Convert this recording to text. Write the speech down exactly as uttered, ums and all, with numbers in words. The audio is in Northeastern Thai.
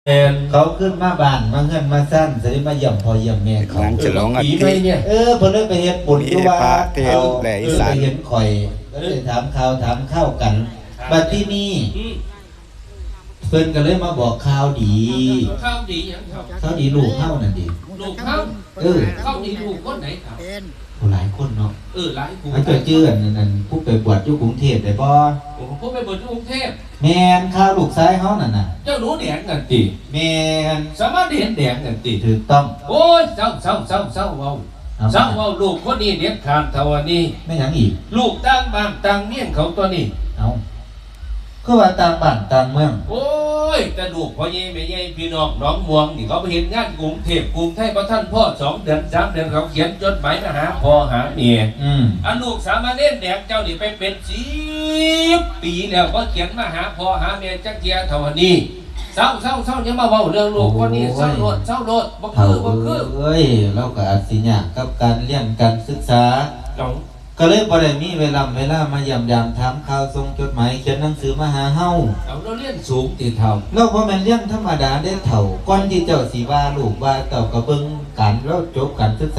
แม่น เขาขึ้นมาบ้านมาเฮือนมาซ่าน สิได้มาเยี่ยมพ่อเยี่ยมแม่เขา งานฉลองอาทิตย์ ปีใหม่เนี่ย เออ เพิ่นเลยไปเฮ็ดบุญอยู่วัด มีพระเทศน์ เขา แปลอีสาน เออ ไปเห็นข่อย ก็เลยถามข่าวถามข่าวกัน ครับ บัดที่นี่ อืม เพิ่นก็เลยมาบอกข่าวดี ข่าวดีหยังครับ ข่าวดีลูกเฮานั่นติ ลูกเฮา เออ ข่าวดีลูกคนไหนครับ โอ้ หลายคนเนาะ เออ หลายผู้ อันเจ้าจื้ออันนั้น ผู้ไปบวชอยู่กรุงเทพฯได้บ่ โอ้ ผู้ไปบวชอยู่กรุงเทพฯ แม่น ข่าวลูกชายเฮานั่นน่ะ เจ้าหนูแดงนั่นติ แม่น สามารถเห็นแดงนั่นติ ถูกต้อง โอ้ย เศร้า เศร้า เศร้า เศร้าเว้า เอา เศร้าเว้า ลูกคนนี้เด็ดขาดเท่าอันนี้ แม่นหยังอีก ลูกต่างบ้านต่างเมืองเขาตัวนี้ เอา คือว่าต่างบ้านต่างเมือง โอ้ย แต่ลูกพ่อใหญ่แม่ใหญ่พี่น้องหนองม่วงนี่ เขาไปเฮ็ดงานกรุงเทพฯ กรุงไทย บ่ทันพอสองเดือนสามเดือน เขาเขียนจดหมายมาหาพ่อหาแม่ อืม อันลูกสามเณรแดงเจ้านี่ไปเป็นสิบปีแล้ว บ่เขียนมาหาพ่อหาแม่จักเทื่อเท่าอันนี้ เศร้า เศร้า เศร้า อย่ามาเว้าเรื่องลูกคนนี้ โอ้ย เศร้าโลด เศร้าโลด บ่คือ เฒ่า บ่คือ เอ้ย เราก็อาจสิยากกับการเรียนการศึกษา เอ้า ก็เลยบ่ได้มีเวลา เวลามาเยี่ยมยามถามข่าว ส่งจดหมายเขียนหนังสือมาหาเฮา เอา เราเรียนสูงติเฒ่า เราบ่แม่นเรียนธรรมดาเด้เฒ่า ก่อนที่เจ้าสิว่าลูกว่าเต้า ก็เบิ่งการเราจบการศึก